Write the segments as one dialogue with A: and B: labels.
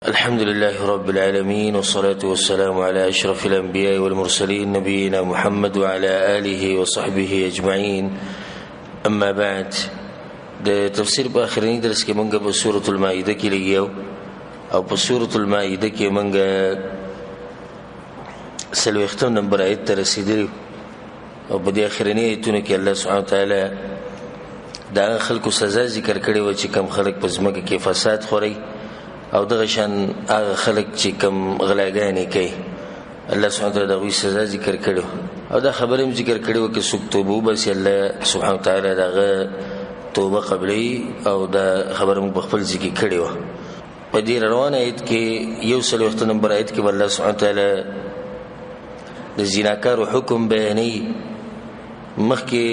A: الحمد لله رب العالمين، والصلاة والسلام على أشرف الأنبياء والمرسلين، نبينا محمد وعلى آله وصحبه أجمعين. أما بعد، د تفسیر په آخرني درس کې مونږ په سورة المائده کې لګیاو، او په سورة المائده کې مونږ څلوېښتم نمبر آیت ته رسېدلي، او په دې آخرني آیتونو کې الله سبحانه وتعالی د هغه خلکو سزا ذکر کړې وه چې کم خلک په ځمکه کې فساد خوري، او دغه شان هغه خلک چې کم غلاګانې کوي. الله سبحانه وتعالی د هغوی سزا ذکر کړې، او دا خبره هم ذکر کړې وه که څوک توبه وباسي الله سبحانه وتعالی د هغه توبه قبلوي، او دا خبره موږ په خپل ځای کې کړې وه. په دې روان آیت کې یو څلوېښت نمبر آیت کې به الله سبحانه وتعالی د زیناکارو حکم بیانوي. مخکې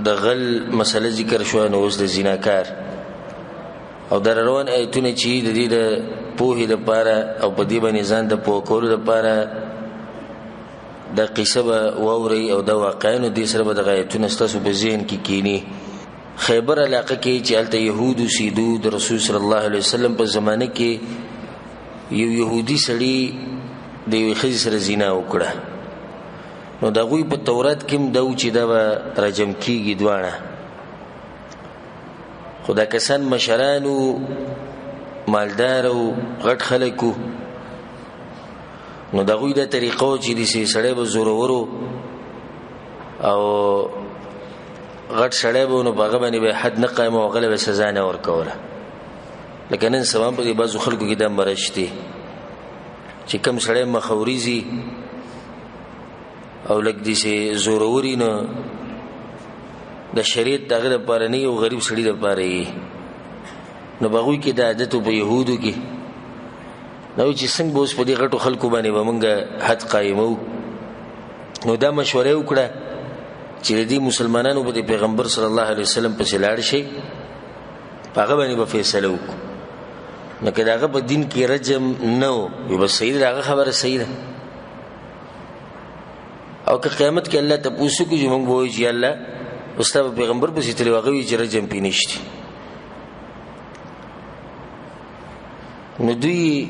A: د غل مسله ذکر شوه، نو اوس د زیناکار. او دا روان آیتونه چې د دې د پوهې دپاره او په دې باندې ځان د پوه کولو دپاره دا قصه به واورئ، او دا واقعا نو دې سره به دغه آیتونه ستاسو په ذهن کې کیني. خیبر علاقه کې چې هلته یهود اوسېدو، د رسول صلی الله علیه وسلم په زمانه کې یو یهودي سړي د یوې ښځې سره زنا وکړه. نو د هغوی په تورات کې هم دا و چې دا به رجم کېږي دواړه، خو دا کسان مشران وو، مالدار وو، غټ خلک وو. نو د هغوی دا طریقه وه چې داسې سړی به زورور و او غټ سړی به و، نو په هغه باندې به حد نه قایمه او هغه له به سزا نه ورکوله. لکه نن سبا هم په دې بعضو خلکو کې دا مرض شته چې کم سړی مخوري او لږ داسې زوروري، نو د شریعت د هغه دپاره نه یو غریب سړي دپاره یې. نو په هغوی کې دا عادت و، په یهودو کې دا و چې څنګه به اوس په دې غټو خلکو باندې به موږ حد قایموو. نو دا مشوره یې وکړه چې د دې مسلمانانو به د پیغمبر صلی الله علیه وسلم پسې لاړ شي، په هغه باندې به فیصله وکړو. نو که د هغه په دین کې رجم نه و، یو بس صحیح ده، د هغه خبره صحیح ده. او که قیامت کې الله تپوس وکړي چې موږ به وایو چې الله اوس ستا په پیغمبر پسې تللی و، هغه وایي چې رجم پرې نشته. نو دوی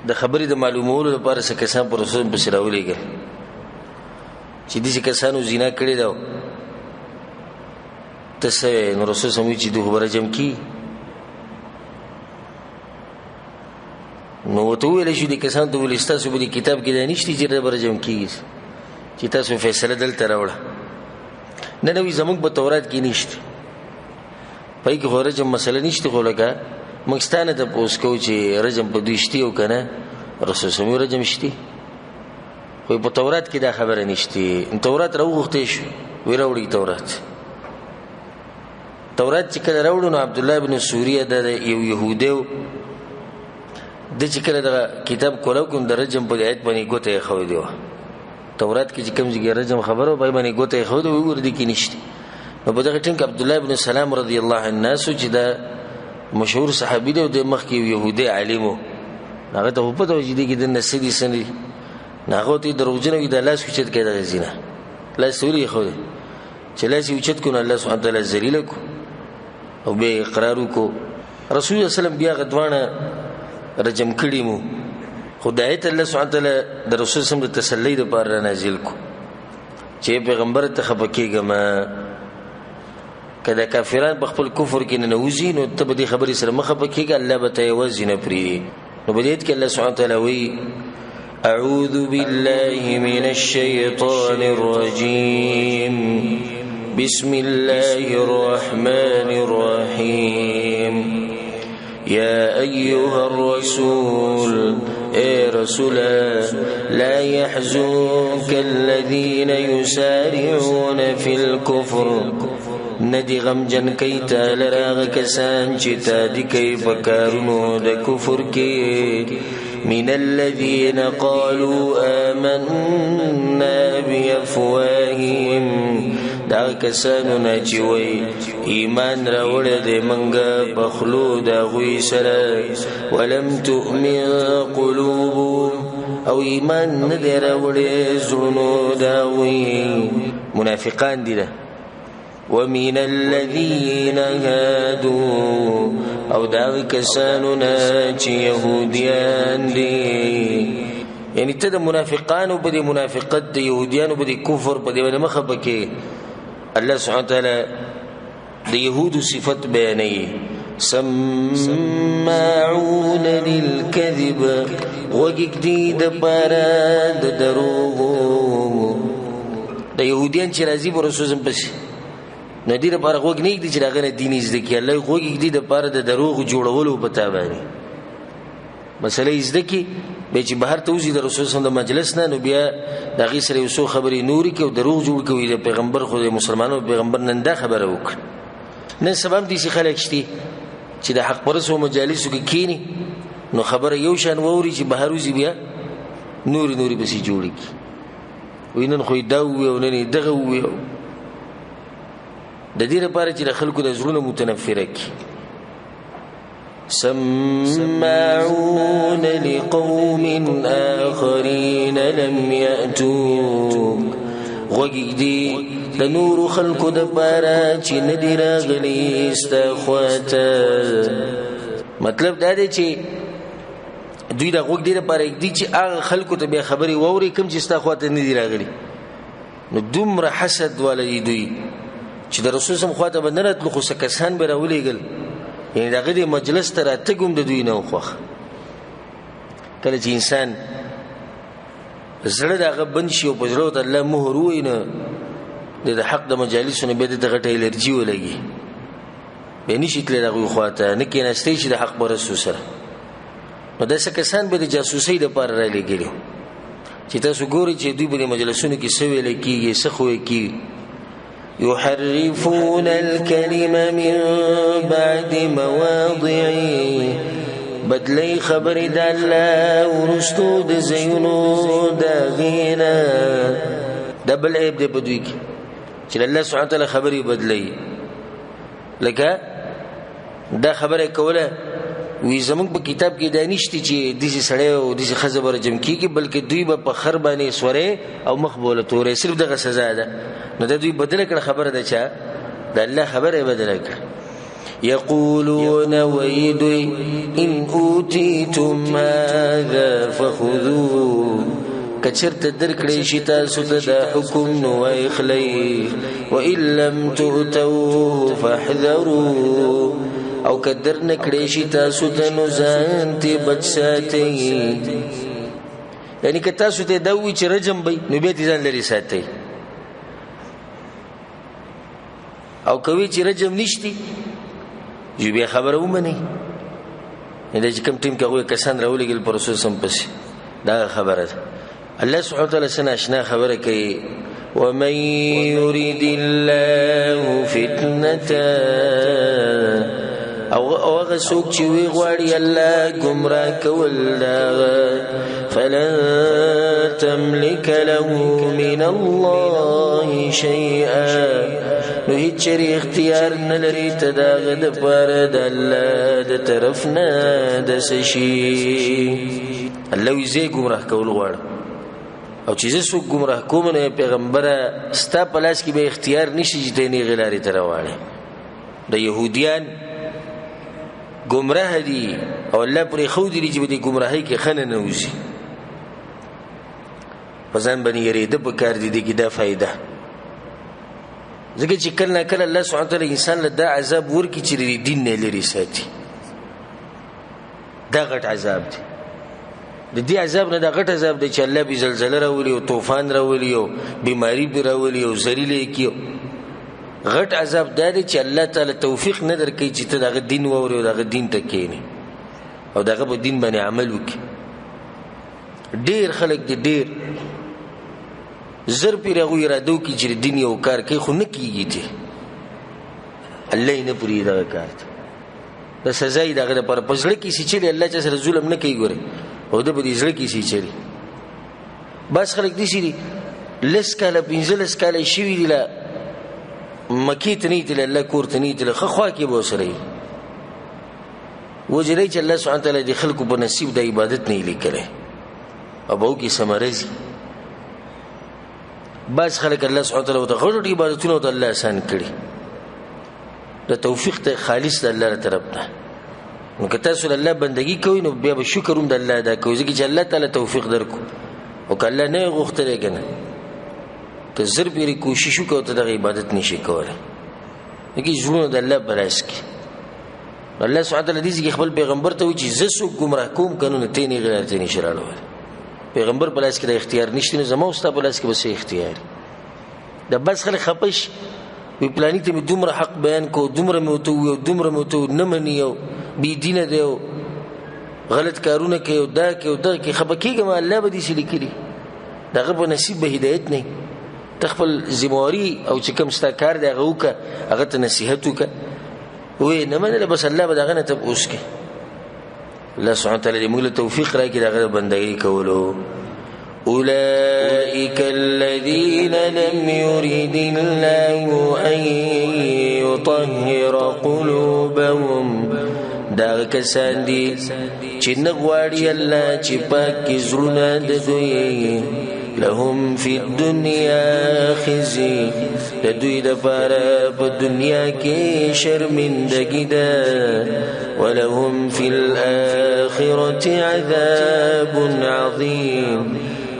A: د خبرې د معلومولو لپاره څه کسان پر رسول پسې راولېږل چې داسې کسانو زنا کړې ده، ته څه وایې؟ نو رسول سم وایي چې دوی خو به رجم کړي. نو ورته وویل شو دې کسانو ته وویل ستاسو په دې کتاب کې دا نشته چې دا به رجم کېږي، چې تاسو فیصله دلته راوړه. نه نه وایي زموږ په تورات کې نشته، په هغې کې خو رجم مسله نشته، خو لکه موږ ستا نه تپوس کوو چې رجم په دوی شته او که نه. رسول سم وایي رجم شته، خو په تورات کې دا خبره نشته. نو تورات راوغوښتی شو، ویې راوړي تورات. تورات چې کله راوړو، نو عبدالله بن سوریه دا یو یهودی و، ده چې کله دغه کتاب کولاو کړو، د رجم په آیت باندې ګوته یې ښودې وه. تورات کې چې کوم ځای کې رجم خبره وه، په هغې باندې ګوته یې ښودې وه، وګوره دې کې نشته. نو په دغه ټیم کې عبدالله بن سلام رضی الله عنه ناست و چې دا مشهور صحابي دی، او دی مخکې یو یهودی عالم و. هغه ته خو پته وه چې دې کې دننه څه دي څه نه دي. نو هغه ورته دروغجن وي، دا لاس اوچت کړی دغه ځای نه، لاس ته ولې ایښودی؟ چې لاس یې اوچت کړو، نو الله سبحانه وتعالی ذلیله کړو او بیا یې اقرار وکړو. رسول الله صلی الله علیه وسلم بیا هغه دواړه رجم کړي مو، خو دا آیت الله سبحانه وتعالی د رسول صلی الله علیه وسلم د تسلۍ دپاره را نازل کړو چې پیغمبر ته خفه کېږه مه، که دا کافران په خپل کفر کې ننوځي نو ته به دې خبرې سره مه خفه کېږه، الله به ته یوازې نه پرېږدي. نو په دې آیت کې الله سبحانه وتعالی وایي: أعوذ بالله من الشيطان الرجيم، بسم الله الرحمن الرحيم، يا أيها الرسول، اے رسول، لا يحزنك الذين يسارعون في الكفر، ندی غمجن کوي تا لره هغه کسان چې تا دي کوي په کارونو د کفر کې، من الذين قالوا آمنا بأفواههم، دا کسانو نه چې وایي ایمان راوړی دی موږ په خولو د هغوی سره، ولم تؤمن قلوبهم، او ایمان نه دی راوړی زړونو د هغوی. منافقان دي ده. ومن الذين هادوا، او د هغه کسانو نه چې یهودیان دي. یعنی ته د منافقانو په دې منافقت، د یهودیانو په دې کفر په دې باندې مه خفه کېږې. الله سبحانه وتعالی د یهودو صفت بیانوي، سماعون للكذب، غوږ ږدي دپاره د دروغو. د یهودیان چې راځي په رسول پسې، نو دې لپاره غوږ نه ږدي چې د هغه نه دین زده کړي. الله یې غوږ ږدي دپاره د دروغو جوړولو په تا باندې. مسله یې زده کړي، بیا چې بهر ته وځي د رسول صلی د مجلس نه، نو بیا د هغې سره یو څو خبرې نورې کړي او دروغ جوړ کړي. د پیغمبر خو د مسلمانانو پیغمبر نن دا خبره وکړه. نن سبا هم داسې خلک شته چې د حق پرستو مجالسو کې کښېني، نو خبره یو شان واوري، چې بهر وځي بیا نورې نورې پسې جوړې کړي. وایي نن خو یې دا وویل او نن یې دغه وویل. د دې لپاره چې د خلکو د زړونه متنفره کړي. سماعون لقوم آخرین لم یأتوک، غوږ ږدي د نورو خلکو دپاره چې نه دي راغلي ستا خواته. مطلب دا دی چې دوی دا غوږ دې لپاره ږدي چې هغه خلکو ته بیا خبرې واوري کوم چې ستا خواته نه دي راغلي. نو دومره حسد والا دي دوی چې د رسول سم خواته به نه راتلو، خو څه کسان به راولېږل، یعنې د هغه دې مجلس ته راتګ هم د دوی نه و خوښ. کله چې انسان زړه د هغه بند شي او په زړه ورته الله مهر ووایي، نو د حق د مجالسو نه بیا ده ته غټه الرجي ولګي، بیا نه شي تللی د هغوی خوا ته، نه کښېناستی شي د حق پرستو سره. نو داسې کسان به د جاسوسۍ دپاره رالیږلي چې تاسو ګورئ چې دوی په دې مجلسونو کې څه ویلی کېږي، څه خوی کېږي. يحرفون الكلم من بعد مواضعه، بدلی خبرې د الله وروستو د ځایونو د هغې نه. دا بل عیب دی په دوی کې چې الله سبحانه وتعالی خبرې بدلوي. لکه دا خبره کوله وی زموږ په کتاب کې دا نشته چې داسې سړی او داسې ښځه به رجم کېږي، بلکې دوی به په خر باندې سورې او مخ به ورله تورې، صرف دغه سزا ده. نو دا دوی بدله کړه خبره ده، چا د الله خبره یې بدله کړه. یقولون ویدوی ان اوتیتم هذا فخذوه، که چېرته درکړی شي تاسو ته دا حکم نو وایخلئ، وان لم تؤتوه فاحذروا، او که در نه کړی شي تاسو ته نو ځان ترې بچ ساتئ. یعنې که تاسو ته دا ووایي چې رجم به نو بیا ترې ځان لرې ساتئ، او که وایي چې رجم نشتي یو بیا خبره ومنئ. دا چې کوم ټیم کې هغوی کسان راولېږل پر رسول سم پسې، دا خبره ده. الله سبحانه وتعالی څه ناشنا خبره کوي، ومن يرد الله فتنته، او هغه څوک چې وی غواړي الله ګمراه کول د هغه، فلن تملک له من الله شیئا، نو هیڅ چېرې اختیار نه لري ته د هغه دپاره د الله د طرف نه د څه شي. الله وایي زه یې ګمراه کول غواړم، او چې زه څوک ګمراه کوم نو پیغمبره ستا په لاس کې به اختیار نشي چې ته یې نېغې لارې ته راواړې. د یهودیان ګمراه دي او الله پرې ښودلي دي چې په دې ګمراهۍ کې ښه ننوځي. په ځان باندې یېرېده پکار دي، دې کې دا فایده، ځکه چې کله نا کله الله سبحانه وتعالی انسان له دا عذاب ورکړي چې د دین نه لرې ساتي، دا غټ عذاب دی. د دې عذاب نه دا غټ عذاب دی چې الله به زلزله راولي او طوفان راولي او بیماري به راولي او ذلیل یې کړي. غټ عذاب دا دی چې الله تعالی توفیق نه درکوي چې ته د هغه دین واورې او د هغه دین ته کښېنې او د هغه په دین باندې عمل وکړي. ډېر خلک دي ډېر زر پېرې هغوی اراده وکړي چې د دین یو کار کوي، خو نه کېږي ترې، الله یې نه پرېږدي دغه کار ته. د سزا یې د هغه دپاره په زړه کې سیچلې، الله چا سره ظلم نه کوي ګورې، او ده په دې زړه کې سیچلې. بعض خلک داسې دي لس کاله 15 کاله یې شوي دي، لا مکې ته نه یې تللی، الله کور ته نه یې تللی، ښه خوا کې به ورسره وي. وجه دی چې الله سبحانه وتعالی د خلکو په نصیب د عبادت نه یې لیکلی او به وکړي ثمره ځي. بعض خلک الله سبحانه وتعالی ورته غټ غټ عبادتونه ورته الله اسان کړي، د توفیق ته خالص د الله له طرف نه. نو که تاسو د الله بندګي کوئ نو بیا به شکر هم د الله ادا کوئ، ځکه چې الله تعالی توفیق درکړو. او که الله نه یې غوښتلی که نه، که زر پېرې کوشش وکړو ته دغه عبادت نشي کولی، ځکه زړونه د الله په لاس کې. الله سبحانه وتعالی دې ځای کې خپل پیغمبر ته وایي چې زه څوک ګمراه کوم که نه، نو ته یې نه غلطۍ نشي راړولی. پیغمبر په لاس کې د اختیار نشته، نو زما او ستا په لاس کې به څه اختیار؟ د بس خلک خفه شي، وایي پلاني ته مې دومره حق بیان کړو، دومره مې ورته وویل، دومره مې ورته وویل، نه مني او بې دینه دی او غلط کارونه کوي او دا کوي او دغه کوي. خفه کېږه مه، الله به داسې لیکلي، د هغه په نصیب به هدایت نه وي. ته خپل ذمهواري او چې کوم ستا کار دی هغه وکړه، هغه ته نصیحت وکړه، ویې نه منله بس الله به د هغه نه تپوس کوي. الله سبحانه وتعالی دې موږ له توفیق راکړي د هغه د بندګۍ کولو. أولئك الذين لم يرد الله أن يطهر قلوبهم، دا کسان دي چې نه غواړي الله چې پاک کړي زړونه د دوی. لهم في الدنيا خزي، د دوی دپاره په دنیا کې شرمندګي ده. ولهم في الآخرة عذاب عظيم،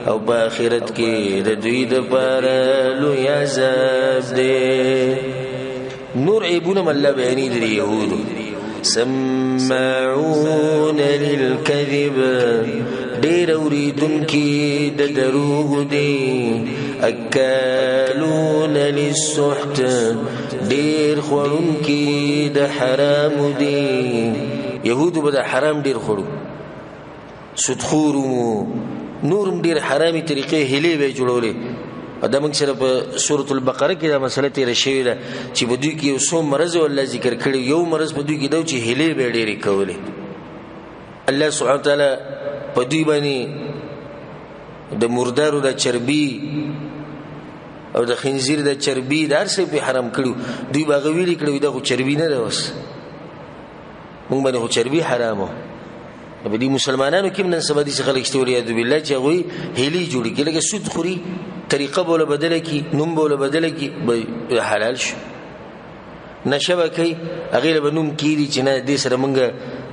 A: او په آخرت کې د دوی دپاره لوی عذاب دی. نور عیبونه هم الله بیانوي د یهودو. سماعون للكذب، ډېر اورېدونکي د دروغو دي. اکالون للسحت، ډېر خوړونکي د حرامو دي. یهودو به د حرام ډېر خوړو، سودخور وو، نور هم ډېر حرامي طریقې هیلې به یې جوړولې. او دا موږ سره په سورة البقره کې دا مسله تېره شوې ده چې په دوی کې یو څو مرض الله ذکر کړی. یو مرض په دوی کې دا و چې هیلې به یې ډېرې کولې. الله سبحانه وتعالی په دوی باندې د مردارو د چربي او د خنزیر د چربي د هر څه پرې حرام کړي. دوی به هغه ویلي کړي، دا خو چربي نه ده، اوس موږ باندې خو چربي حرام وه. په دې مسلمانانو کې هم نن سبا داسې خلک شته والعیاذ بالله چې هغوی هیلې جوړې کړي، لکه سود خوري، طریقه به ورله بدله کړي، نوم به ورله بدله کړي، به حلال شو. نشه به کوي، هغې له به نوم کېږي چې نه دې سره موږ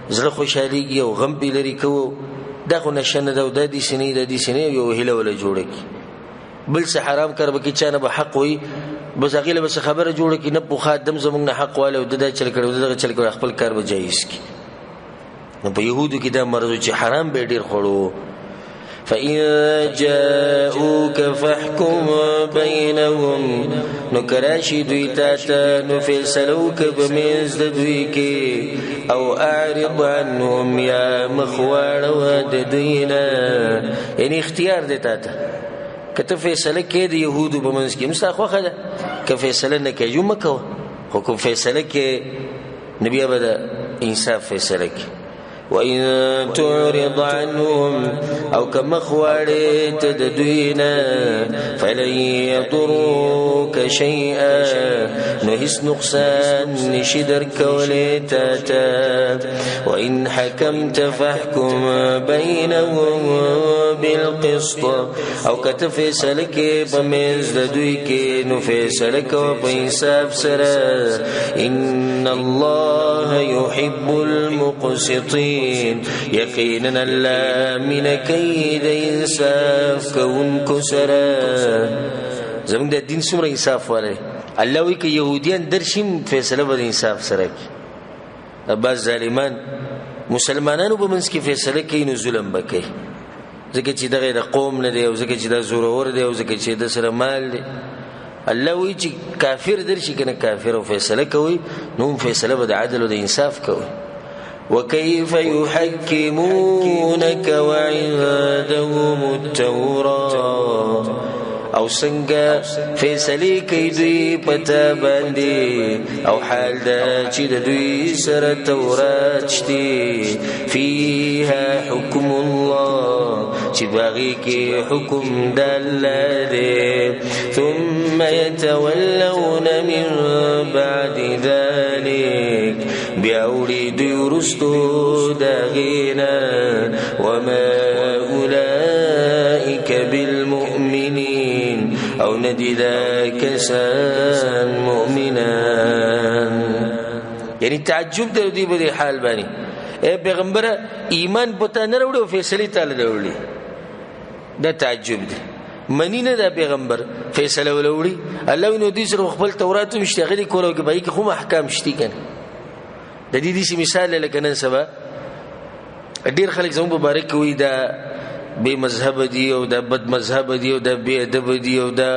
A: زړه خوشحالېږي او غم پرې لرې کوو، دا خو نشه نه ده او دا داسې نه دا داسې نه، یو هیله وله جوړه کړي. بل څه حرام کار به کوي، چا نه به حق وایي، بس هغې له به څه خبره جوړه کړي، نه پخوا دم زموږ نه حق والی او ده دا چل کړی او ده دغه چل کړی، خپل کار به جایز کړي. نو په یهودو کې دا مرض و چې حرام به یې ډېر خوړو. فإن جاءوك فاحكم بينهم، نو که راشي دوی تا ته نو فیصله وکړه په منځ د دوی کې، او اعرض عنهم، یا مخ واړوه د دوی نه. یعنې اختیار دی تا ته، که ته فیصله کوې د یهودو په منځ کې هم ستا خوښه ده، که فیصله نه کوې مه کوه، خو که فیصله کوې نو بیا به د انصاف فیصله کوې. وإن تعرض عنهم، أو كما خواري تددوينا فلن يضروك شيئا، نهس نقصان نشدر كوليتاتا. وإن حكمت فاحكم بينهم بالقسط، أو كتفيسلك بمز ددويك نفيسلك وبإنصاف سرا. إن الله يحب المقسطين، یقینا الله مینه کوي د انصاف کوونکو سره. زموږ د دین څومره انصاف والی دی. الله وایي که یهودیان درشي هم فیصله به د انصاف سره کوي. بعض ظالمان مسلمانانو په منځ کې فیصله کوي نو ظلم به کوي، ځکه چې دغه د قوم نه دی او ځکه چې دا زورور دی او ځکه چې د سره مال دی. الله وایي چې کافر درشي که نه کافر او فیصله کوي نو هم فیصله به د عدل او د انصاف کوي. وكيف يحكمونك وعندهم التوراة، او څنګه فیصلې کوي دوی په تا باندې، او حال دا چې د دوی سره تورات شته. فيها حکم الله، چې په هغې کې حکم د الله دی. ثم يتولون من بعد ذلك، بیا وړي دوی وروستو د هغې نه. وما أولئك بالمؤمنين، او نه دي دا کسان مؤمنان. یعنی تعجب دی دوی په دې حال باندې. اے پیغمبره ایمان په تا نه راوړي او فیصلې تا له راوړي. دا تعجب دی، مني نه دا پیغمبر فیصله وله وړي. الله وایي نو دوی سره خپل تورات هم شته، هغه دې کولو کې به هغې کې خو هم احکام شتي که نه. د دې داسې مثال دی لکه نن سبا ډېر خلک زموږ په باره کې وایي دا بې مذهبه دي او دا بد مذهبه دي او دا بې ادبه دي او دا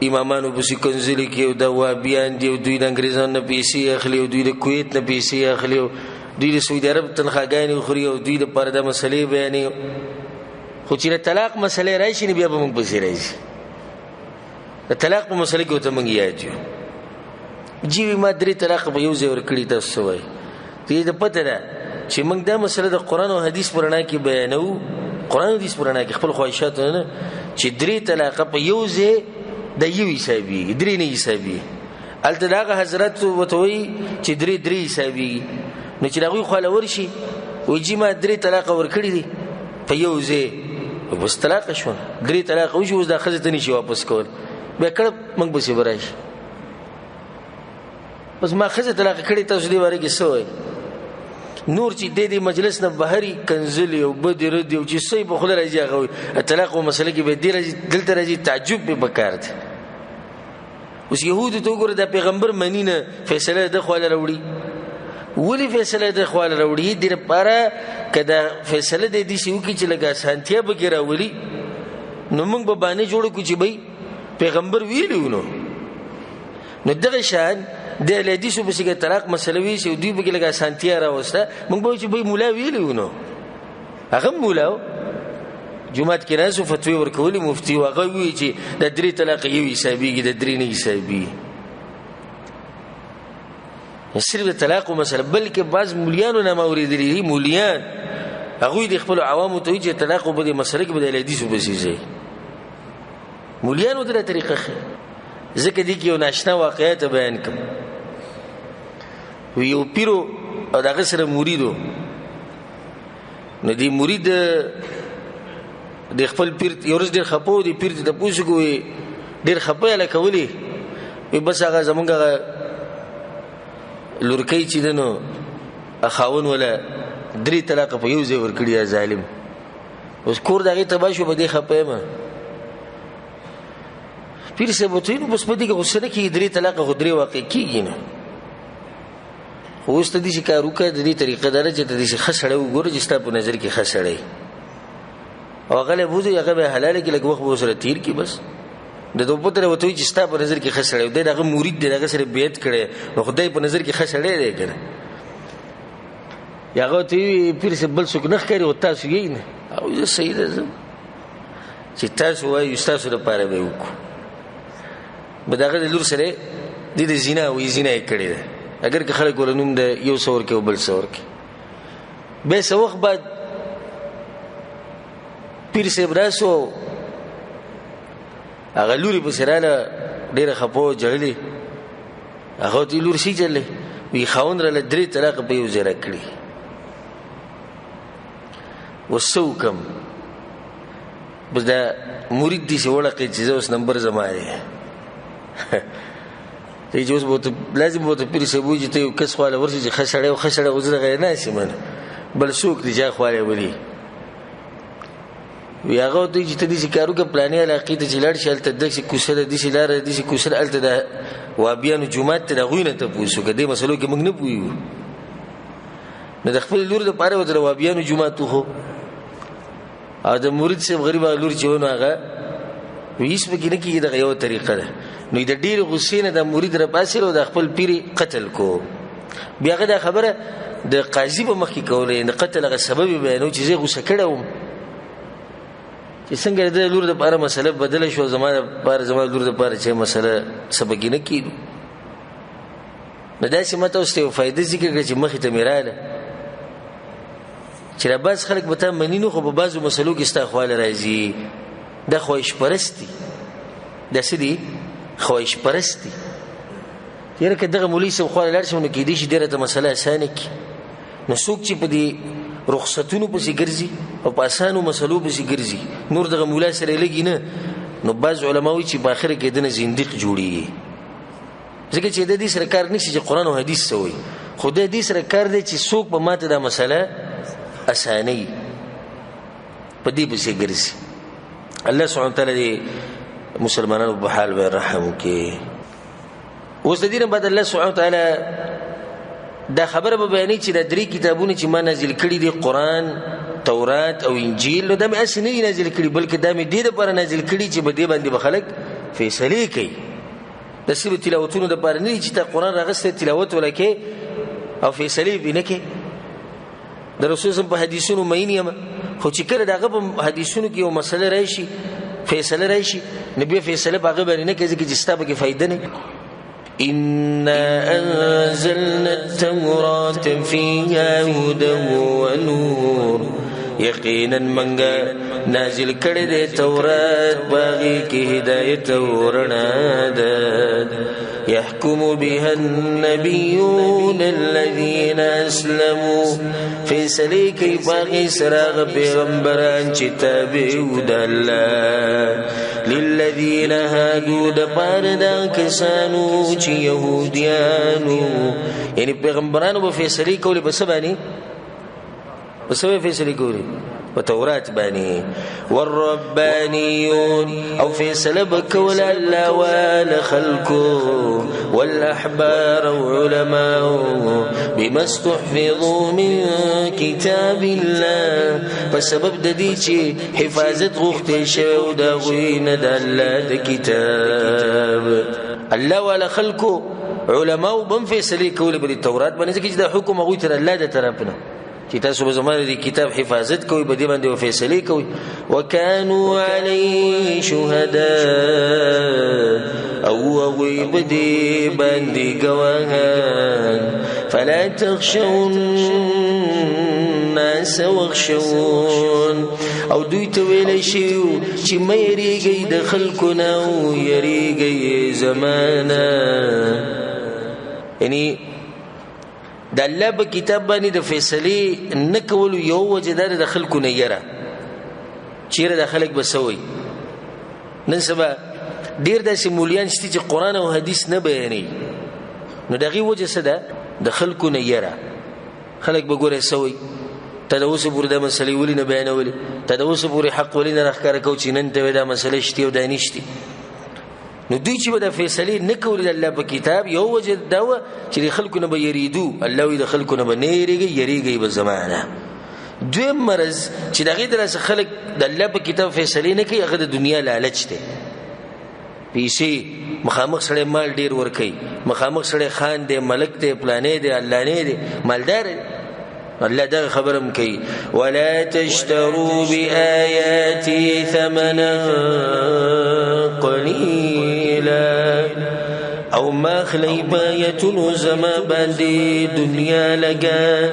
A: امامانو پسې کنځلې کوي او دا وابیان دي او دوی د انګریزانو نه پیسې اخلي او دوی د کویت نه پیسې اخلي او دوی د سعودي عرب تنخواګانې خوري او دوی دپاره دا مسلې بیانوي. خو چې د طلاق مسلې راشي نو بیا به موږ پسې راځي. د طلاق په مسله کې ورته موږ یاد یو. جی وي ما درې طلاقه په یو ځای ورکړي، تاسو څه وایئ؟ دې ته پته ده چې موږ دا مسله د قرآن او حدیث په رڼا کې بیانوو، قرآن او حدیث په رڼا کې خپل خواهشات نه، چې درې طلاقه په یو ځای د یو حسابېږي، درې نه حسابېږي. هلته د هغه حضرت ورته وایي چې درې درې حسابېږي. نو چې د هغوی خواله ورشي وایي جي ما درې طلاقه ورکړي دي په یو ځای، بس طلاقه شوه، درې طلاقه وشي، اوس دا ښځې ته نشي واپس کول، بیا کړه موږ پسې به راشي. بس ما ښځې طلاقه کړې، تاسو دې باره کې څه وایئ؟ نور چې د دې مجلس نه بهري کنځلې او بدې ردې او چې څه یې په خوله راځي هغه وایي. طلاق په مسله کې به دې راځي، دلته راځي، تعجب پې پکار دی. اوس یهودو ته وګوره، دا پیغمبر مني نه، فیصله د خواله راوړي. ولې فیصله د خواله راوړي؟ دې لپاره که دا فیصله د داسې وکړي چې لږه اسانتیا پکې راولي، نو موږ به بانې جوړه کړو چې بھئی پیغمبر ویلي وو. نو دغه شان د اهل حدیثو پسې که طلاق مسله وي چې دوی پکې لږه اسانتیا راوسته، موږ به وایو چې بھئی مولا ویلي وو. نو هغه هم مولا و، جومات کې ناست و، فتوې ورکولې، مفتي و، هغه ووایي چې د درې طلاقه یو حسابېږي، د درې نه حسابېږي. صرف د طلاق مسله، بلکې بعض مولیانو نه ما اورېدلي دي، مولیان هغوی د خپلو عوامو ته وایي چې طلاق په دې مسله کې به د اهل حدیثو پسې ځئ. مولیانو ته دا طریقه ښیي. ځکه دې کې یو ناشنا واقعه ته بیان کړم. یو پیر و او د هغه سره مرید و. نو دې مرید د خپل پیر یو ورځ ډېر خپه و، دې پیر ته تپوس وکړو، وایي ډېر خپه یې لکه ولې؟ وایي بس هغه زموږ هغه لورکۍ چې ده نو خاوند وله درې طلاقه په یو ځای ورکړي دا ظالم. اوس کور د هغې تباه شو، په دې خپه یم. پیر صاحب ورته وایي نو بس په دې کې غوسه نه کېږي، درې طلاقه خو درې واقع کېږي نه. خو اوس ته داسې کار وکړه، د دې طریقه دا ده چې ته داسې ښه سړی وګوره چې ستا په نظر کې ښه سړی او هغه له بوځي، هغه به حلاله کړي، لږ وخت به ورسره تېر کړي. بس د دوه پتره ورته وایي چې ستا په نظر کې ښه سړی دی، د هغه مرید دی، د هغه سره بیعت کړی، نو خدای په نظر کې ښه سړی دی که نه. هغه ورته وایي پیر صاحب بل څوک نه ښکاري خو تاسو یئ نه. او زه صحیح ده، زه چې تاسو وایو ستاسو لپاره به یې وکړو. به د هغه د لور سره دې د زنا وایي، زنا یې کړې ده، اګر که خلک ورله نوم د یو څه ورکوي او بل څه ورکوي. بیا څه وخت بعد پیر صاحب راسو، هغه لور یې پسې راله، ډېره خپه وه، ژړلې. هغه ورته ویل لور څه چلې؟ وایي خاوند راله درې طلاقه په یو ځای راکړي، اوس څه وکړم؟ بس دا مرید داسې وړقې چې زه اوس نمبر زما دی. ته چې اوس به ورته لازم به ورته پیر صاحب ووایي چې ته یو کس خواله ورشې چې ښه سړی و، ښه سړی خو زه دغه ناست یم، بل څوک دی چې هغه خواله ولي. وي هغه ورته وایي چې ته داسې کار وکړه، پلانې علاقې ته چې لاړ شې هلته داسې کوڅه ده، داسې لاره ده، داسې کوڅه ده، هلته د وابیانو جومات ته د هغوی نه تپوس وکړه، دې مسلو کې موږ نه پوهېږو. نو د خپلې لور دپاره ورته د وابیانو جومات وښو. او د مرید صاحب غریب هغه لور چې و نو هغه وایي هېڅ پکې نه کېږي، دغه یوه طریقه ده. نو د ډېرې غوسې نه د مرید راپاڅېد او د خپل پیر یې قتل کړو. بیا هغه دا خبره د قاضي په مخ کې کوله، د قتل هغه سبب یې بیانوو چې زه یې غوسه کړی وم چې څنګه د لور دپاره مسله بدله شوه، زما دپاره زما لور دپاره چې مسله څه پکې نه کېدو. نو داسې ما تاسو ته یو فایده ذکر کړه چې مخې ته مې راغله چې دا بعض خلک به تا مني نه، خو په بعضو مسلو کې ستا خواله راځي. دا خواهش پرست دي، دا څه دي؟ خواهش پرست دي. یاره که دغه مولوي صاحب خواله لاړ شم نو کېدای شي دی راته مسله اسانه کړي. نو څوک چې په دې رخصتونو پسې ګرځي او په اسانو مسلو پسې ګرځي، نور دغه مولا سره لګي نه، نو بعض علما وایي چې په آخره کې دنه زندیق جوړېږي، ځکه چې د دې سره کار نشي چې قرآن او حدیث څه وایي. خو د دې سره کار دی چې څوک به ماته دا مسله اسانوي، په دې پسې ګرځي. الله سبحانه وتعالی دې مسلمانانو په حال باندې رحم وکړي. اوس د دې نه بعد الله سبحانه وتعالی دا خبره به بیانوي چې دا درې کتابونه چې ما نازل کړي دي، قرآن، تورات او انجیل، نو دا مې هسې نه دي نازل کړي، بلکې دا مې دې دپاره نازل کړي چې په دې باندې به خلک فیصلې کوي. د صرف تلاوتونو دپاره نه دي چې تا قرآن راغستی تلاوت ولا کې او فیصلې پرې نه کوې. د رسول صم په حدیثونو مین یم، خو چې کله د هغه په حدیثونو کې یو مسله راشي، فیصله راشي، نو بیا فیصله په هغه باندې نه کوي، ځکه چې ستا پکې فایده نه. إنا أنزلنا التوراة فيها هدى ونور، یقینا منګه نازل کړی دی تورات، باغی کې هدایت او رڼا ده. يحكم بها النبيون الذين أسلموا، فیصلې کوي باغی سره هغه پیغمبران چې تابع وو د الله. للذین هادو، د پاره دا کسانو چې یهودیانو، یعنی پیغمبرانو به فیصلې کولې په څه باندې؟ په څه فیصلې کولې؟ په تورات باندې. والربانیون، او فیصله به کوله الله واله خلکو، والاحبار او علماو، بما استحفظوا من کتاب الله، په سبب د دې چې حفاظت غوښتی شوی او د هغوی نه د الله د کتاب. الله واله خلکو علماو به هم فیصلې کولې په دې تورات باندې، ځکه چې دا حکم هغوی ته د الله د طرف نه چې تاسو به زما د دې کتاب حفاظت کوئ، په دې باندې به فیصلې کوئ. وکانو علیه شهداء، او هغوی په دې باندې ګواهان. فلا تخشوا الناس واخشون، او دوی ته ویلی شي چې مه یریږئ د خلکو نه او یریږئ زما نه. یعنی د الله په کتاب باندې د فیصلې نه کولو یو وجه دا ده د خلکو نه یره، چېرې دا خلک به څه وایي. نن سبا ډېر داسې مولیان شته چې قرآن او حدیث نه بیانوي، نو د هغې وجه څه ده؟ د خلکو نه یره. خلک به ګوره څه وایي، ته د اوسه پورې دا مسلې ولې نه بیانولې، ته د اوسه پورې حق ولې نه راښکاره کوو چې نن ته دا مسلې شتي او دا نشتي. نو دوی چې به دا فیصلې نه کولې د الله په کتاب، یو وجه دا وه چې د خلکو نه به یریدو. الله وایي د خلکو نه به نه یریږئ، یریږئ به زما نه. دویم مرض چې د هغې د لاسه خلک د الله په کتاب فیصلې نه کوي، هغه د دنیا لالچ دی. پیسې، مخامخ سړی مال ډېر ورکوي، مخامخ سړی خان دی، ملک دی، پلانی دی، اللانی دی، مالدار دی. الله دغه خبره هم کوي، ولا تشتروا بآیاتي ثمنا قلیلا، او ما اخلئ په آیتونو زما باندې دنیا لګا.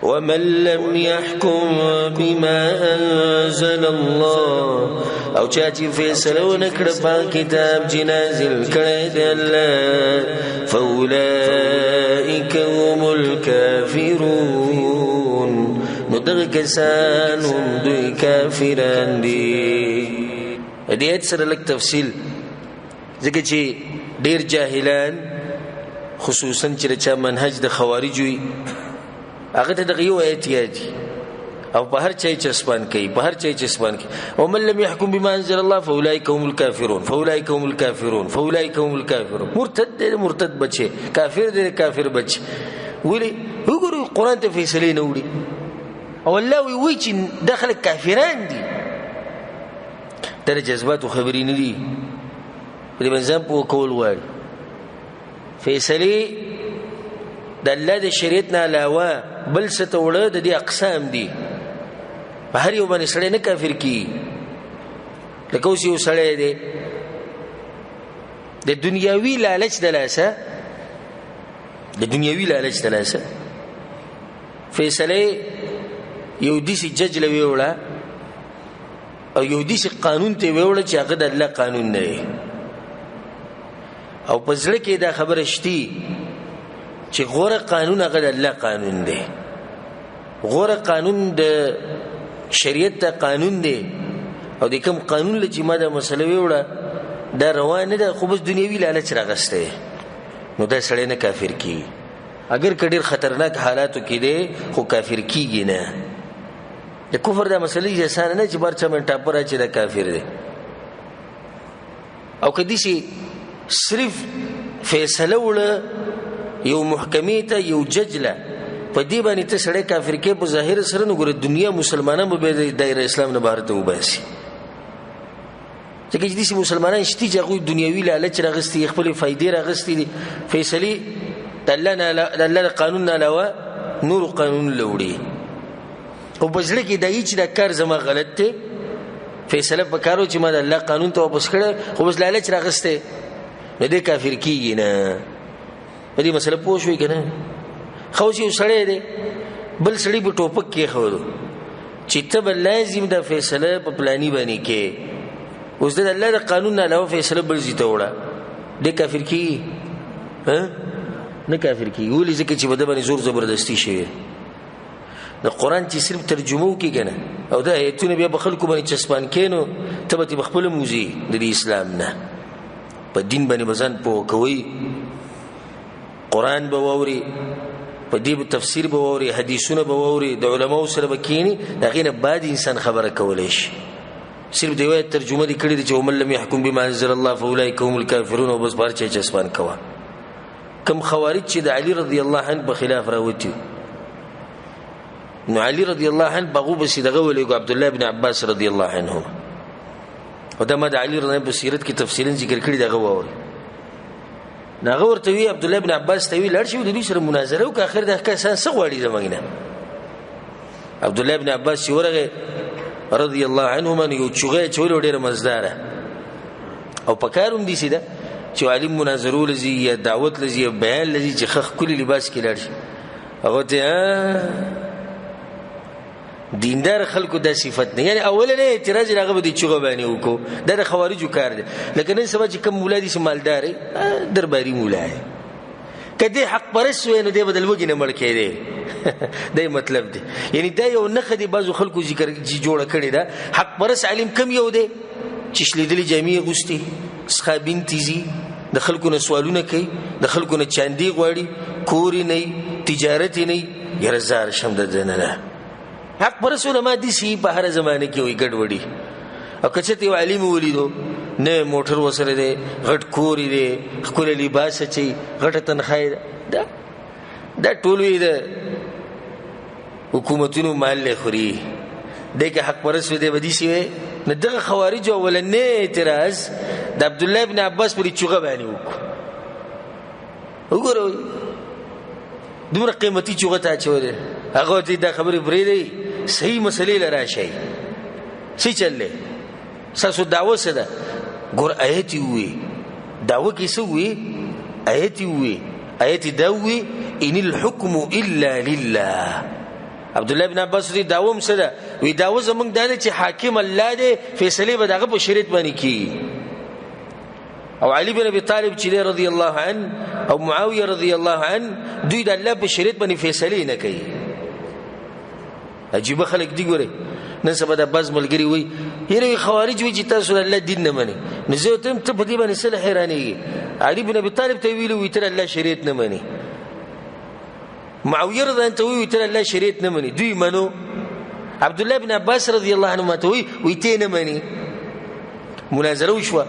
A: ومن لم يحكم بما أنزل الله، او چا چې فیصله ونه کړه په کتاب چې نازل کړی دی الله، فأولئک هم الكافرون، نو دغه کسان هم دوی کافران دي. دې آیت سره لږ تفصیل، ځکه چې ډېر جاهلان خصوصا چې د چا منهج د خوارجو وي، هغه ته دغه یو آیت یاد وي او په هر چا یې چسپان کوي، په هر چا یې چسپان کوي. ومن لم يحكم بما انزل الله فاولئک هم الكافرون، فاولئک هم الكافرون، فاولئک هم الكافرون. مرتد دی، مرتد بچی، کافر دی، کافر بچی. ولې؟ وګورئ قرآن ته فیصلې نه وړي، او الله وایي وایي چې دا خلک کافران دي. دا د جذباتو خبرې نه دي، په دې باندې ځان پوه کول غواړي. فیصلې د الله د شریعت نه علاوه بل څه ته وړه د دې اقسام دي. په هر یو باندې سړی نه کافر کیږي. لکه اوس یو سړی دی د دنیاوي لالچ د لاسه، د دنیاوي لالچ د لاسه فیصله یو داسې جج له ویوړه او یو داسې قانون ته ویوړه چې هغه د الله قانون نه دی، او په زړه کې دا خبره شتي چې غوره قانون هغه د الله قانون دی، غوره قانون د شریعت ته قانون دی، او د کوم قانون له چې ما دا مسله ویوړه دا روا نه ده، خو بس دنیوي لالچ راغستی، نو دا سړی نه کافر کیږي. اگر که ډېر خطرناک حالاتو کې دی خو کافر کیږي نه. د کفر دا مسلې چې اسانه نه چې بار چا باندې ټاپه راچي دا کافر دی. او که داسې صرف فیصله وړه یو محکمې ته یو جج له په دې باندې ته سړی کافر کې په ظاهر سره، نو ګوره دنیا مسلمانان به بیا د دایره اسلام نه بهر ته وباسي. ځکه چې داسې مسلمانان شته چې هغوی دنیوي لالچ راغستي، خپلې فایدې راغستي دي، فیصلې د الله نه د الله د قانون نه علاوه نورو قانون له وړي. خو په زړه کې دا یي چې دا کار زما غلط دی، فیصله په کار و چې ما د الله قانون ته واپس کړی، خو بس لالچ راغستی، نو دی کافر کېږي نه. په دې مسله پوه شوې که نه؟ ښه اوس یو سړی دی، بل سړي په ټوپک کېښودو چې ته به لازم دا فیصله په پلاني باندې کې، اوس د الله د قانون نه علاوه فیصله بل ځای ته وړه، دی کافر کېږي؟ نه کافر کېږي. ولې؟ ځکه چې په ده باندې زور زبردستي شوی. د قرآن چې صرف ترجمه وکړي که نه، او دا آیتونه بیا په خلکو باندې چسپان کې، نو ته به ترې په خپله موځي د دې اسلام نه. په دین باندې به ځان پوه کوئ، قرآن به واوري، په دې به تفسیر به واوري، حدیثونه به واوري، د علماو سره به کښېني، د هغې نه بعد انسان خبره کولی شي. صرف د یو آیت ترجمه دې کړې ده چې ومن لم یحکم بما انزل الله فاولئک هم الکافرون، او بس په هر چا یې چسپان کوه. کوم خوارج چې د علي رضی الله عنه په خلاف راوتي، نو علي رضی الله عنه په هغو پسې دغه ولېږو عبدالله بن عباس رضی الله عنه. او دا ما د علي رضی الله عنه په سیرت کې تفصیلا ذکر کړي، دغه واوري. نو هغه ورته وی، عبدالله بن عباس ته وی لاړ شي د دوی سره مناظره وکړه، اخر دا کسان څه غواړي زموږ نه. عبدالله بن عباس چې ورغی رضی الله عنهما، نو یو چوغه یې چولې وه ډېره مزداره، او په کار هم داسې ده چې عالم مناظرو له ځي یا دعوت له ځي یا بیان له ځي چې ښه ښکلي لباس کې لاړ شي. هغه ته دیندار خلکو دا صفت نه، یعنی اولنی اعتراض یې هغه به د چغه باندې وکړو، دا د خوارجو کار دی. لکه نن سبا چې کوم مولا دي چې مالدار دی، درباري مولا دی، که دی حق پرست وی نو دی به د لوږې نه مړ کېدی. دا یې مطلب دی. یعنی دا یو نښه دی بعضو خلکو ذکر چې جوړه کړې ده. حق پرست عالم کم یو دی چې شلېدلې جامې یې اغوستې، سخابین تیزي، د خلکو نه سوالونه کوي، د خلکو نه چاندې غواړي، کور یې نه وي، تجارت یې نه وي، یاره زار شم د ده نه ده. حق پرست علما داسې په هره زمانه کې وي ګډوډي. او که چېرته یو عالم ولیدو، نوی موټر ورسره دی، غټ کور یې دی، ښکلی لباس اچوي، غټه تنخوا یې ده، دا ټول یې د حکومتونو مال دی خوري. دی که حق پرست وي دی به داسې وي. نو دغه خوارجو اولنی اعتراض د عبدالله بن عباس پورې چوغه باندې وکړو. وګوره دومره قیمتي چوغه ته اچولې، هغه ورته دا خبرې پرېږدئ، صحیح مسلې له راشئ، څه چل دی ستاسو دعوه څه ده؟ ګور آیت یې ووایي، دعوه کې څه ووایي؟ آیت یې ووایي، آیت یې دا ووایي ان الحکم الا لله. عبدالله بن عباس وایي دعوه هم څه ده؟ وایي دعوه زموږ دا ده چې حاکم الله دی، فیصلې به د هغه په شریعت باندې کېږي. او علي بن ابي طالب چې دی رضی الله عنه او معاویه رضی الله عنه، دوی د الله په شریعت باندې فیصلې نه کوي. عجیبه خلک دي. ګورئ نن سبا دا بعض ملګري وایي یاره وایي خوارج وایي چې تاسو د الله دین نه منئ. نو زه ورته وایم ته په دې باندې څه له حیرانېږې؟ علي بن ابي طالب ته یې ویلي وایي ته د الله شریعت نه منې، معاویه رضی الله عنه ته وایي ته د الله شریعت نه منې، دوی منو. عبدالله بن عباس رضی الله عنه ته وایي وایي ته یې نه منې. مناظره وشوه،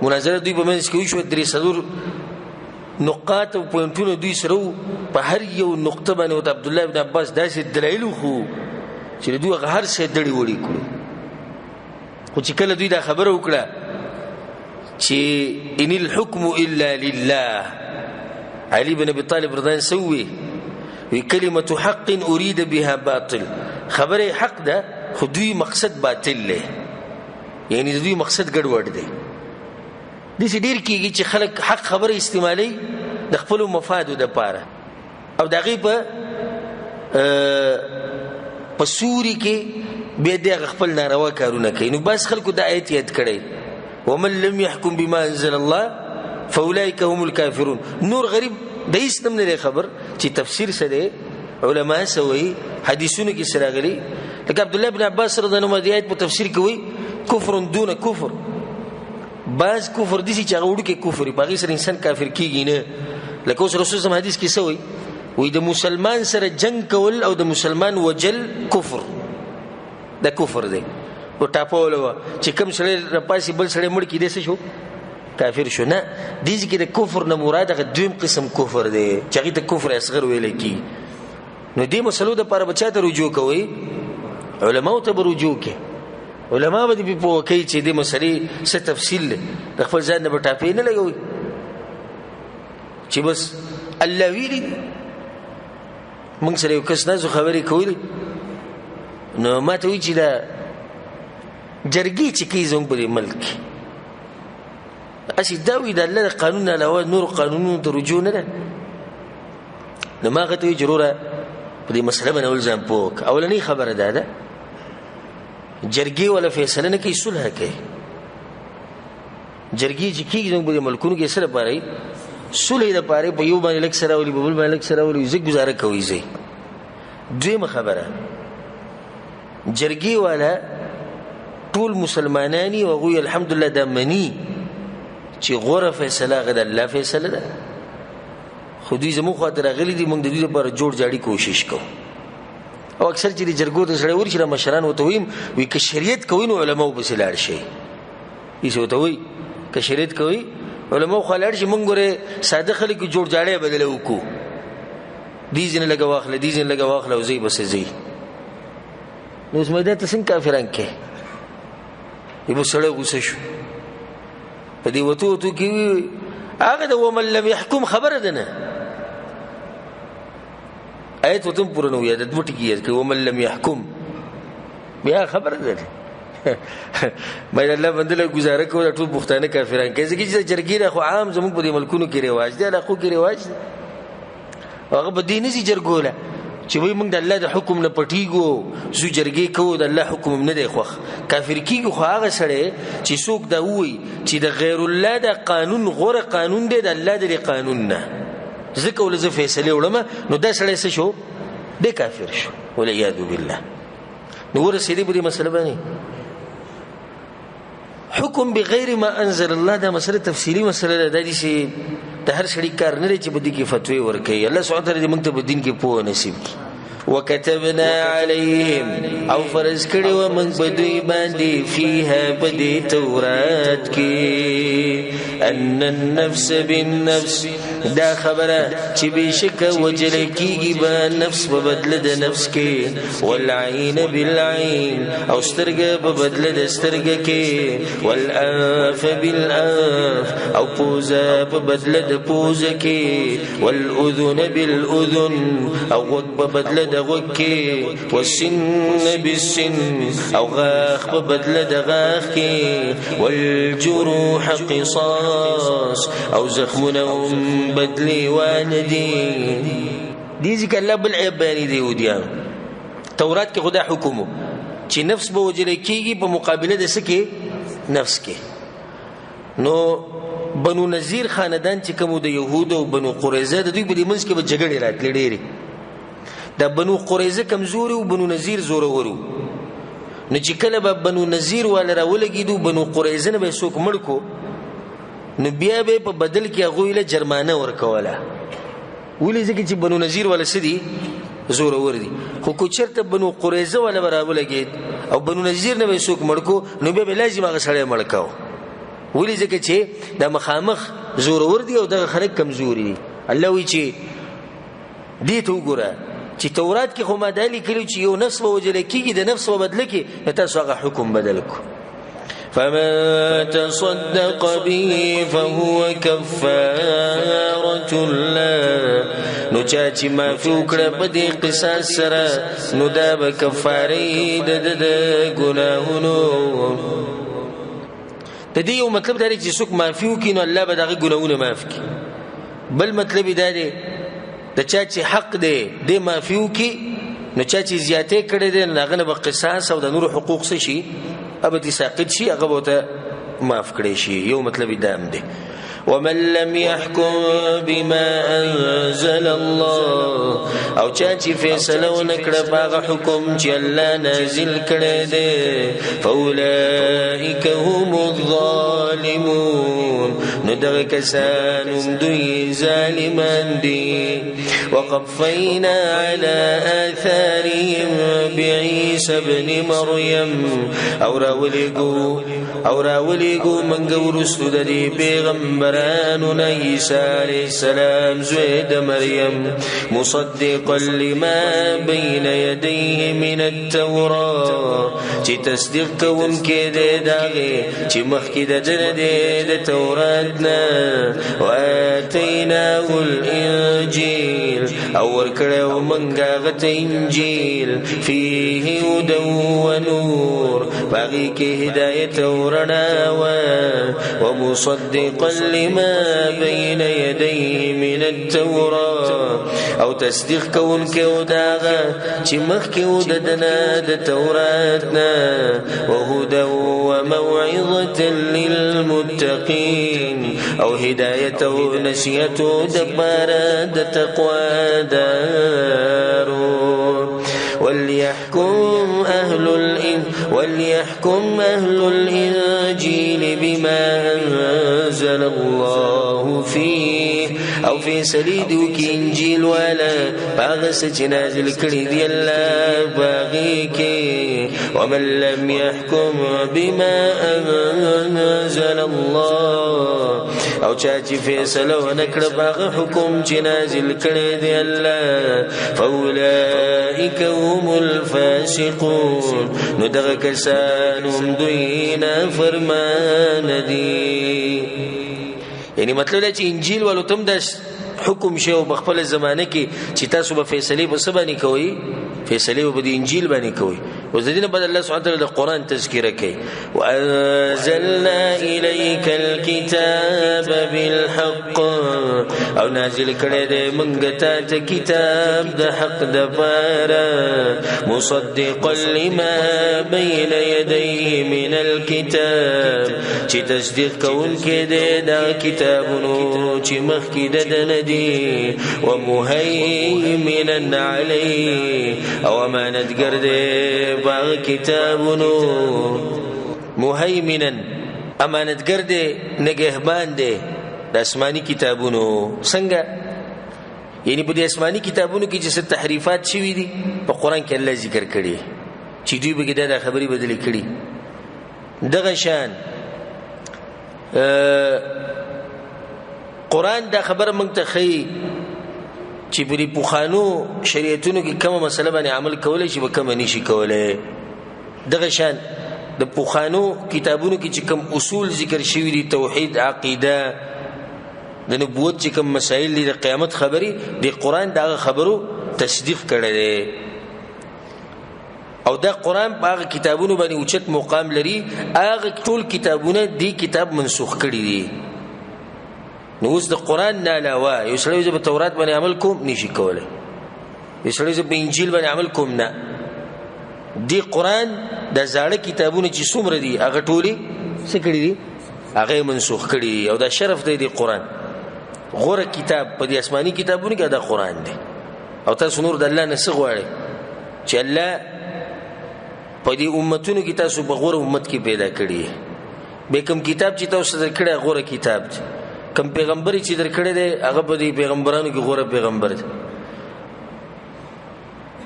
A: مناظره دوی په منځ کې وشوه، درې څلور نقاط او پوینټونه دوی سره وو. په هر یو نقطه باندې ورته عبدالله بن عباس داسې دلایل وښوو چې دوی هغه هر څه دړې وړې کړو. خو چې کله دوی دا خبره وکړه چې ان الحکم الا لله، علي بن ابي طالب رضی الله عنه وویل وی کلمة حق اريد بها باطل، خبره حق ده خو دوی مقصد باطل دی، یعنی د دوی مقصد ګډوډ دی. داسې ډېر کېږي چې خلک حق خبره استعمالوي د خپلو مفادو دپاره، او د هغې په سوري کې بیا دی هغه خپل ناروا کارونه کوي. نو بعض خلکو دا آیت یاد کړی ومن لم يحكم بما انزل الله فاولئک هم الكافرون. نور غریب د هیڅ هم نه دی خبر چې تفسیر څه دی، علما څه وایي، حدیثونو کې څه راغلي. لکه عبدالله بن عباس رضی الله عنه د آیت په تفسیر کې وایي کفر دون کفر، بعض کفر داسې چې هغه وړوکی کفر وي، په هغې سره انسان کافر کېږي نه. لکه اوس رسول صلی حدیث کې څه وایي؟ وایي د مسلمان سره جنګ کول او د مسلمان وجل کفر، دا کفر دی. او ټاپه ولوه چې کوم سړی راپاسي بل سړی مړ کړي، دی څه شو؟ کافر شو. نه، دې ځای کې د کفر نه مراد هغه دویم قسم کفر دی چې هغې ته کفر اصغر ویلی کېږي. نو دې مسلو دپاره به چا ته رجوع کوئ؟ علماو ته به رجوع کوي. علما به دې پرې پوه کوي چې دې مسلې څه تفصیل دی، د خپل ځان نه به ټاپې نه لګوي چې بس الله ویلي دي. موږ سره یو کس ناست و، خبرې کولې، نو ما ته وایي چې دا جرګې چې کوي زموږ په دې ملک کې، هسې دا وایي د الله د قانون نه علاوه نورو قانونونو ته رجوع نه ده. نو ما هغه ته وایي چې وروره په دې مسله باندې اول ځان پوه کړه. اولنۍ خبره دا ده، جرګې والا فیصله نه کوي، صلح کوي. جرګې چې کېږي زموږ په دې ملکونو کې څه لپاره وي؟ صلح دپاره، په یو باندې لږ څه راولي، په بل باندې لږ څه راولي، ځه ګزاره کوي ځئ. دویمه خبره، جرګې والا ټول مسلمانان دي او هغوی الحمدلله دا مني چې غوره فیصله هغه د الله فیصله ده، خو دوی زموږ خواته راغلي دي، موږ د دوی لپاره جوړ جاړي کوشش کوو. او اکثر چې د جرګو ته سړی ورشي، دا مشران ورته وایي، وایي که شریعت کوي نو علماو پسې لاړ شئ. هېڅ ورته وایي که شریعت کوي علماو خو لاړ شي، موږ ګورې ساده خلک جوړ جاړی بدله وکړو، دې ځینې لږه واخله، دې ځینې لږه واخله او ځئ بس ځئ. نو اوس مې دا ته څنګه کافران کې؟ یو سړی غوسه شو په دې وتو وتو کې، هغه د ومن لم يحكم خبره ده نه، آیت ورته هم پوره نه ویاده، دوه ټکي یاد کړي، ومن لم يحكم بیا خبره ده. ما د الله بنده له ګزاره کوله، ټول پښتانه کافران کوي، ځکه چې جرګې ده خو عام زموږ په دې ملکونو کې رواج دی، علاقو کې رواج دی. هغه به دې نه ځي جرګو له چې وایي موږ د الله د حکم نه پټېږو، ځو جرګې کوو، د الله حکم هم نه دی خوښ. کافر کېږي خو هغه سړی چې څوک دا ووایي چې د غیر الله د قانون غوره قانون دی د الله د دې قانون نه، ځکه ولې زه فیصلې وړم، نو دا سړی څه شو؟ دی کافر شو، والعیاذ بالله. نو ورسېدې په دې مسله باندې حکم بغیر ما انزل الله، دا مسله تفصیلي مسله ده، دا داسې د هر سړي کار نه دی چې په دې کې فتوی ورکوي. الله سبحانه وتعالی دې موږ ته په دین کې پوهه نصیب کړي. وكتبنا عليهم او فرض کړي و موږ په دوی باندې فيها په دې تورات کې ان النفس بالنفس، دا خبره چې بېشکه وژل کېږي به نفس په بدله د نفس کې، والعین بالعین او سترګه په بدله د سترګه کې، والانف بالانف او پوزه په بدله د پوزه کې، والاذن بالاذن او غوږ په بدله د غوږ کې، والسن بالسن او غاښ په بدله د غاښ کې، والجروح قصاص او زخمونه هم بدلې وانه دي. دې ځکه الله بل عیب بیانوي د یهودیانو. تورات کې خو دا حکم و چې نفس به وژل کېږي په مقابله د څه کې؟ نفس کې. نو بنو نذیر خاندان چې کوم د یهودو او بنو قریظه د دوی په دې منځ کې به جګړې راتلې ډېرې. دا بنو قریظه کمزوري او بنو نذیر زورور وو. نو چې کله به بنو نذیر والا راولګېدو، بنو قریظه نه به یې څوک مړ کړو، نو بیا به یې په بدل کې هغوی له جرمانه ورکوله. ولې؟ ځکه چې بنو نذیر والا څه دي؟ زورور دي. خو که چېرته بنو قریظه والا به راولګېد او بنو نذیر نه به یې څوک مړ کړو، نو بیا به لازم هغه سړی مړ کاوه. ولې؟ ځکه چې دا مخامخ زورور دي او دغه خلک کمزوري دي. الله وایي چې دې ته وګوره چې تورات کې خو ما دا لیکلي چې یو نفس به وژل کېږي د نفس په بدله کې، نو تاسو هغه حکم بدل کړو. فمن تصدق به فهو کفارة له، نو چا چې معافي وکړه په دې قصاص سره، نو دا به کفارې د ده د ګناهونو. د دې یو مطلب دا دی چې څوک معافي وکړي نو الله به د هغه ګناهونه معاف کړي. بل مطلب یې دا دی د چا چې حق دی دی معافي وکړي، نو چا چې زیاتی کړی دی نو هغه نه به قصاص او د نورو حقوق څه شي، هغه به ترې ساقط شي، هغه به ورته معاف کړی شي. یو مطلب یې دا هم دی. ومن لم يحكم بما انزل الله، او چا چې فیصله ونکړه په هغه حکم چې الله نازل کړی دی، فاولئک هم الظالمون، نو دغه کسان هم دوی ظالمان دي. وقفينا على آثارهم بعيسى ابن مريم، او راولېږو موږ وروستو د دې پیغمبرانو نه عیسی علیه السلام زوی د مریم، مصدقا لما بین یدیه من التورا، چې تصدیق کوونکی دی د هغې چې مخکې د ده نه دی د تورات نه. وآتیناه الانجیل، او ورکړی و موږ هغه ته انجیل، فیه هدى ونور، په هغې کې هدایت او رڼا وه. ومصدقا لما بین یدیه من التورا، او تصدیق کوونکی و د هغه چې مخکې و د ده نه د تورات نه. وهدى وموعظة للمتقین، او هدایت او نصیحت دپاره د تقوا دارو. وليحكم أهل الإنجيل بما أنزل الله فيه، او فیصلې دې وکړي انجیل والا په هغه څه چې نازل کړي دي الله په هغې کې. ومن لم يحكم بما أنزل الله، او چا چې فیصله ونه کړه په هغه حکم چې نازل کړی دی الله، فأولئک هم الفاسقون، نو دغه کسان هم دوی نافرمانه دي. یعنی مطلب دا چې انجیل والو ته هم دا حکم شوی په خپله زمانه کې چې تاسو به فیصلې په څه باندې کوئ؟ فیصلې به په دې انجیل باندې کوئ. اوس د دې نه بعد الله سبحانه وتعالی د قرآن تذکره کوي. وأنزلنا إليك الكتاب بالحق، او نازل کړی دی موږ تا ته کتاب د حق دپاره، مصدقا لما بین یدیه من الكتاب، چې تصدیق کوونکی دی دا کتابونو چې مخکې د ده نه دي. ومهیمنا علیه، او امانتګر دی په هغه کتابونو. مهیمنا امانتګر دی، نگهبان دی د آسماني کتابونو. څنګه؟ یعنی په دې آسماني کتابونو کې چې څه تحریفات شوي دي په قرآن کې الله ذکر کړي چې دوی به کې دا خبرې بدلې کړي. دغه شان قرآن دا خبره موږ ته ښیي چې په دې پخوانو شریعتونو کې کومه مسله باندې عمل کولی شي به کومه نشي کولی. دغه شان د پخوانو کتابونو کې چې کوم اصول ذکر شوي دي، توحید، عقیده، د نبوت چې کوم مسایل دي، د قیامت خبرې، د قرآن د هغه خبرو تصدیق کړی دی. او دا قرآن په هغه کتابونو باندې اوچت مقام لري، هغه ټول کتابونه دې کتاب منسوخ کړي دي. نو اوس د قرآن نه علاوه یو سړی زه په تورات باندې عمل کوم نشي کولی، یو سړی زه په انجیل باندې عمل کوم نه. دې قرآن د زاړه کتابونه چې څومره دي هغه ټولې څه کړي دي؟ هغه یې منسوخ کړي دي. او دا شرف دی د قرآن، غوره کتاب په دې آسماني کتابونو کې دا قرآن دی. او تاسو نور د الله نه څه غواړئ چې الله په دې امتونو کې تاسو په غوره امت کې پیدا کړي. به کوم کتاب چې تاسو درکړی غوره کتاب دی، کوم پیغمبر چې درکړی دی هغه په دې پیغمبرانو کې غوره پیغمبر دی.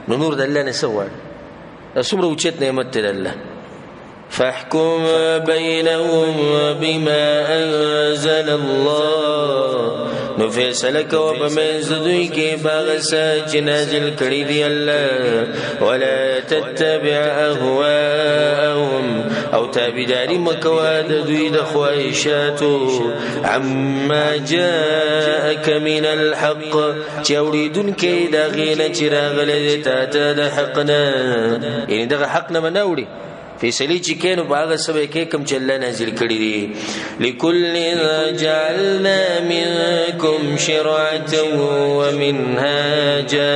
A: نو نور د الله نه څه غواړي؟ دا څومره اوچت نعمت دی د الله. فاحكم بينهم بما أنزل الله، نو فیصله کوه په منځ د دوی کې په هغه څه چې نازل کړي دي الله. ولا تتبع أهواءهم، او تابعداري مه کوه د دوی د خواهشاتو. عما جاءك من الحق، چې اورېدونکی د هغې نه چې راغلی دی تا ته د حق نه، یعنې دغه حق نه به نه اوړي، فیصلې چې کوې نو په هغه څه به یې کوې کوم چې الله نازل کړي دي. لکل جعلنا منکم شرعة ومنهاجا،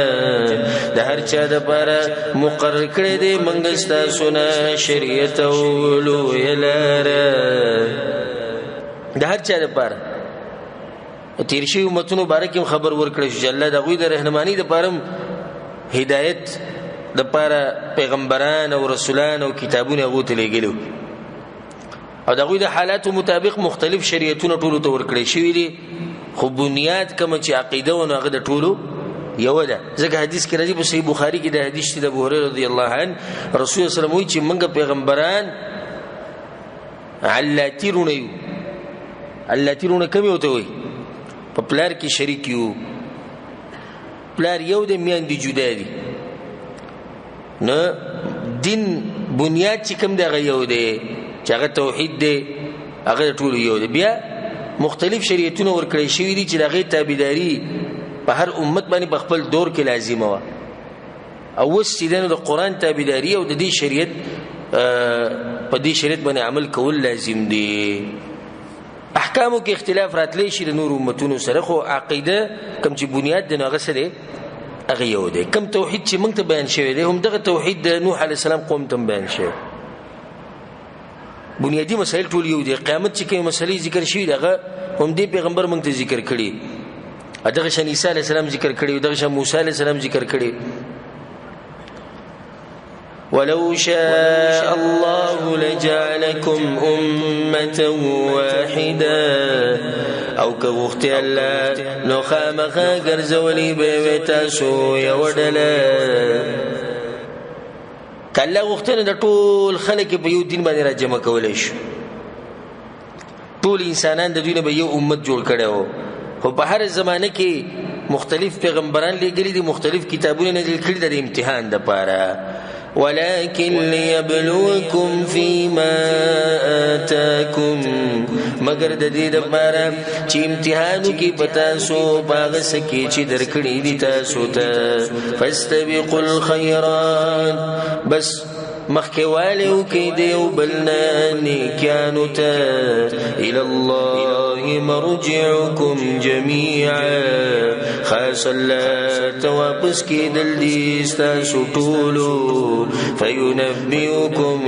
A: د هر چا دپاره مقرر کړی دی موږ ستاسو نه شریعت او لویه لاره. د هر چا دپاره تیر شوي امتونو باره کې هم خبر ورکړی شو چې الله د هغوی د رهنماني دپاره هم هدایت دپاره پیغمبران او رسولان او کتابونه هغو ته لېږلي او د هغوی د حالاتو مطابق مختلف شریعتونه ټولو ته ورکړی شوي دي، خو بنیاد کومه چې عقیده وه نو هغه د ټولو یوه ده. ځکه حدیث کې راځي په صحیح بخاري کې د حدیث چې د ابو هریره رضی الله عنه رسول الله صلی الله علیه وسلم وایي چې موږ پیغمبران علاتي وروڼه یو. علاتي وروڼه کوم یو ته وایي؟ په پلار کې شریک یو، پلار یو دی، میندې جدا دي. نو دین بنیاد چې کوم دی هغه یو دی، چې هغه توحید دی، هغه ټولو یو دی. بیا مختلف شریعتونه ورکړی شوي دي چې د هغې تابعداري په هر امت باندې په خپل دور کې لازمه وه. او اوس چې دی نو د قرآن تابعداري او د دې شریعت په دې شریعت باندې عمل کول لازم دی. احکامو کې اختلاف راتلی شي د نورو امتونو سره، خو عقیده کوم چې بنیاد دی نو هغه څه دی؟ هغه یو دی. کوم توحید چې موږ ته بیان شوی دی همدغه توحید د نوح علیه السلام قوم ته هم بیان شوی. بنیادي مسایل ټول یو دي. قیامت چې کومې مسلې ذکر شوي دي هغه همدې پیغمبر موږ ته ذکر کړي، دغه شان عیسی علیه السلام ذکر کړي، دغه شان موسی علیه السلام ذکر کړي. ولو شاء الله لجعلكم أمة واحدة، او که غوښتي الله نو خامخا ګرځولي به وي تاسو یوه ډله. که الله غوښتنه د ټول خلک په یو دین باندې راجمع کولی شو، ټول انسانان د دوی نه به یو امت جوړ کړی و. خو په هر زمانه کې مختلف پیغمبران لېږلي دي، مختلف کتابونه نازل کړي دي د امتحان دپاره. ولكن ليبلوكم فيما آتاكم، مگر د دې دپاره چې امتحان وکړي په تاسو په هغه څه کې چې درکړي دي تاسو ته. فاستبقوا الخيرات، بس مخکېوالی وکړئ د یو بل نه نیکیانو ته. إلى الله مرجعكم جميعا، خاص الله ته واپس کېدل دي ستاسو ټولو. فينبئكم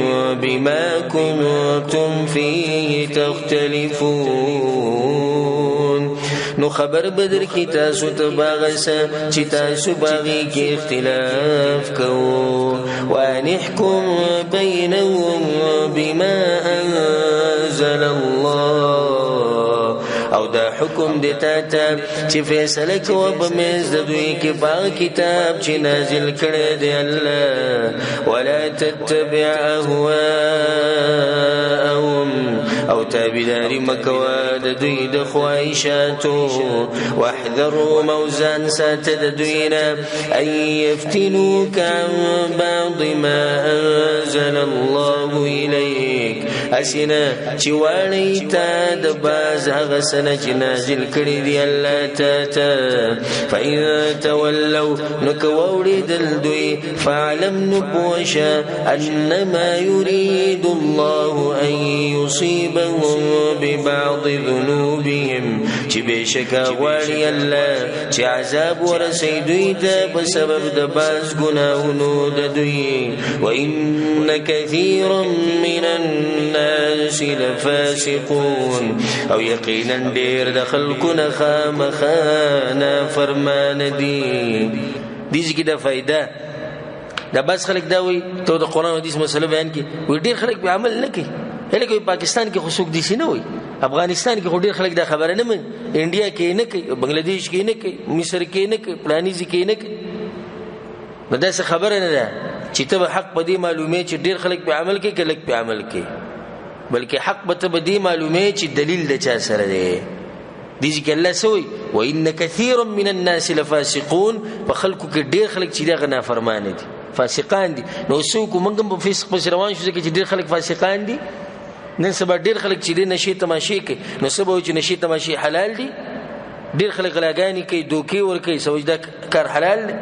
A: بما كنتم فيه تختلفون، نو خبر به درکړي تاسو ته په هغه څه چې تاسو په هغې کې اختلاف کوو. وأن احكم بينهم بما أنزل الله، او دا حکم دی تا ته چې فیصله کوه په منځ د دوی کې په هغه کتاب چې نازل کړی دی الله. ولا تتبع أهواءهم، او تابعداري مه کوه د دوی د خواهشاتو. واحذرهم، او ځان ساته د دوی نه، أن يفتنوك عن بعض ما أنزل الله إليك، هسې نه چې واړوي تا د بعض هغه څه نه چې نازل کړي دي الله تا ته. فإن تولوا، نو که واوړېدل دوی، فاعلم، نو پوه شه، أنما يريد الله أن يصيبهم ببعض ذنوبهم، چې بېشکه غواړي الله چې عذاب ورسوي دوی ته په سبب د بعض ګناهونو د دوی. وإن كثيرا من الناس لفاسقون، او یقینا ډېر د خلکو نه خامخا نافرمانه دي. دې ځای کې دا فایده دا بعض خلک دا وایي، ته د قرآن حدیث مسله بیان کړي، وایي ډېر خلک پرې عمل نه کوي. هلکه وایي پاکستان کې خو څوک داسې نه وایي، افغانستان کې خو ډېر خلک دا خبره نه مني، انډیا کې یې نه کوي، بنګلادیش کې یې نه کوي، مصر کې یې نه کوي، فلاني ځای کې یې نه کوي. نو داسې خبره نه ده چې ته به حق په دې معلومې چې ډېر خلک پرې عمل کوي که لږ پرې عمل کوي، بلکې حق به ته په دې معلومې چې دلیل د چا سره دی. دې ځای کې الله څه وایي؟ وإن كثيرا من الناس لفاسقون، په خلکو کې ډېر خلک چې دي هغه نافرمانه دي، فاسقان دي. نو څه وکړو؟ موږ هم په فسق پسې روان شو، ځکه چې ډېر خلک فاسقان دي. نن سبا ډېر خلک چې دي نشې تماشې کوي، نو څه به وایي چې نشې تماشې حلال دي؟ ډېر خلک غلاګانې کوي، دوکې ورکوي، څه وایي دا کار حلال دی؟